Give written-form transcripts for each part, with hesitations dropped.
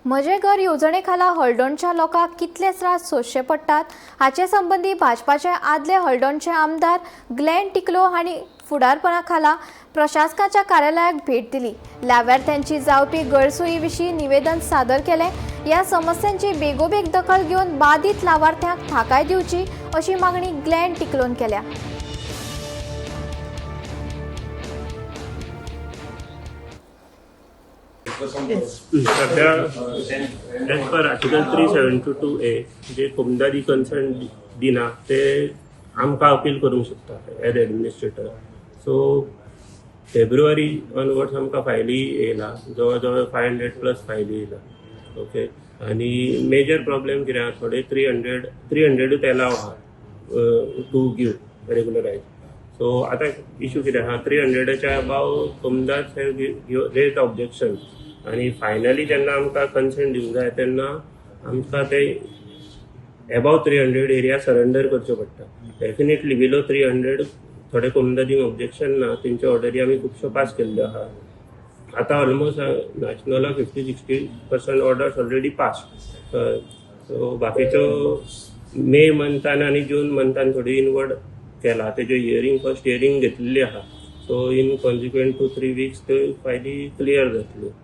म्हजें घर येवजणे खाला हळदोणच्या लोकांक कितले त्रास सोंसचे पडटात हाचे संबंदी भाजपाचे आदले हळदोणचे आमदार ग्लॅन टिकलो हांणी फुडारपणा खाला प्रशासकाच्या कार्यालयाक भेट दिली. लावार्थ्यांची जावपी गैरसोयी विशीं निवेदन सादर केलें. ह्या समस्यांची बेगोबेग दखल घेवन बादीत लावार्थ्यांक थाकाय दिवची अशी मागणी ग्लॅन टिकलोन केल्या. सध्या as per article 372(2)(a) जे कोमदादी कन्सर्न दिना ते आमकां अपील करूंक शकता एज एडमिनिस्ट्रेटर. सो फेब्रुवारी ऑनवर्ड्स आमकां फायली येयला, जवळ जवळ 500+ फायली येयला. ओके, आनी मेजर प्रॉब्लेम कितें आहा, थोडे 300 300ूच एलाव आहा टू गिव रेगुलरायज. सो आतां इशू कितें आहा, 300च्या अबाव कोमदाद have raise objection आनी फायनली जेन्ना आमकां कन्सेंट दिवंक जाय तेन्ना आमकां ते एबाव 300 एरिया सरेंडर करच्यो पडटा. डेफिनेटली बिलो 300 थोडे कोमदादींक ऑब्जेक्शन ना, तेंच्यो ऑर्डरी आमी खुबश्यो पास केल्ल्यो आहा. आतां almost नॅशनला 50-60% orders already pass. So बाकीच्यो मे मंथान आनी जून मंथान थोडी इनवर्ड केला, तेज्यो हियरींग फर्स्ट हियरींग घेतलेली आहा. So in consequent 2-3 weeks त्यो फायली क्लियर जातल्यो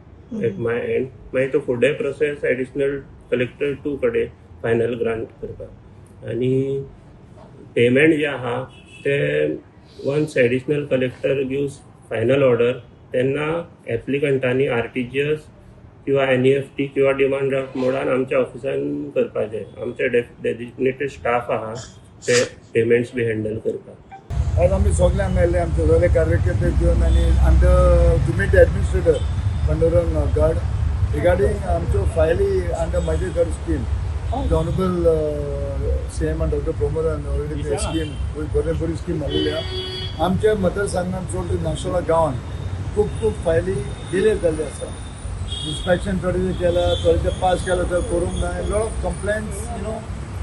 एट my and. मागीर तो फुडें प्रोसेस एडिशनल कलेक्टर टू कडेन फायनल ग्रांट करपाक आनी पेमेंट जें आहा तें once additional collector gives final order तेन्ना एप्लिकंटांनी आरटीजीएस किंवा एनईएफटी किंवा डिमांड ड्राफ्ट मोडान आमच्या ऑफिसान करपाचें. आमचे डेजिग्नेटेड स्टाफ आहा ते पेमेंट्स बी हँडल करपाक. आज आमी सगळे मेळ्ळे, आमचे सगळे कार्यकर्ते घेवन आनी under to meet administrator Pandurang Gad regarding आमच्यो फायली अंडर म्हजें घर scheme. The honourable CM and doctor प्रमोदान already ते स्कीम बरे बरी स्कीम हाडलेली आहा. आमच्या मतदारसंघात चड नाशोला गांवान खूब खूब फायली डिले जाल्ली आसा. इन्स्पेक्शन थोडे केला, थोडे पास केला तर करूंक ना. Lot of complaints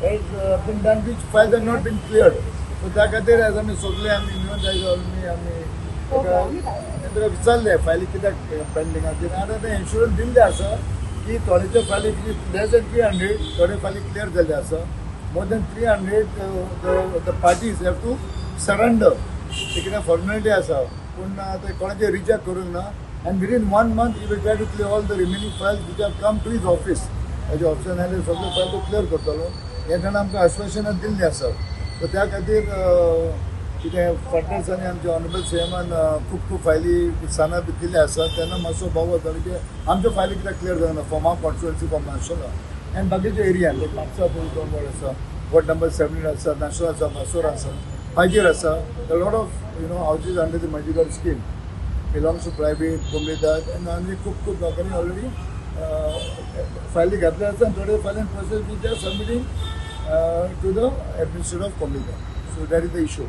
has been done which files are not been cleared. So त्या खातीर आयज आमी सगळे आमी मेळून जायज आमी आमी ताका विचारले फायली कित्याक पेंडींग आसा कितें. आतां तें इन्शुरन्स दिल्लें आसा की थोडेचे फायली लेस दॅन 300 थोडे फायली क्लियर जाल्ले आसा. More than 300 the parties have to surrender. ते कितें फॉर्मेलिटी आसा, पूण ते कोणाचे रिजेक्ट करूंक ना. And within one month he will try to clear all the remaining files which have come to his office. ताच्या ऑफिसान आयले सगळे फायल तो क्लियर करतलो हें ताणें आमकां आश्वासनां दिल्लीं आसा. सो त्या खातीर कितें फाटल्या दिसांनी आमच्या ऑनरेबल सी एमान खूब खूब फायली साना बी दिल्ली आसा तेन्ना मातसो भोव जालो की आमच्यो फायली कित्याक क्लियर जायना from our constituency, from Nashola आनी बाकीच्या एरियान लायक म्हापसा दोन वॉर्ड आसा, वॉर्ड नंबर 17 आसा, नाशोला आसा, मासोरा आसा, पाजीर आसा. The lot of houses under the Mhaje Ghar scheme belongs to private कोमलेदार आनी आनी खूब खूब लोकांनी ऑलरेडी फायली घातले आसा आनी थोडे फायलीन process which are submitting to the administrator of कोमलेदार. So that is the issue.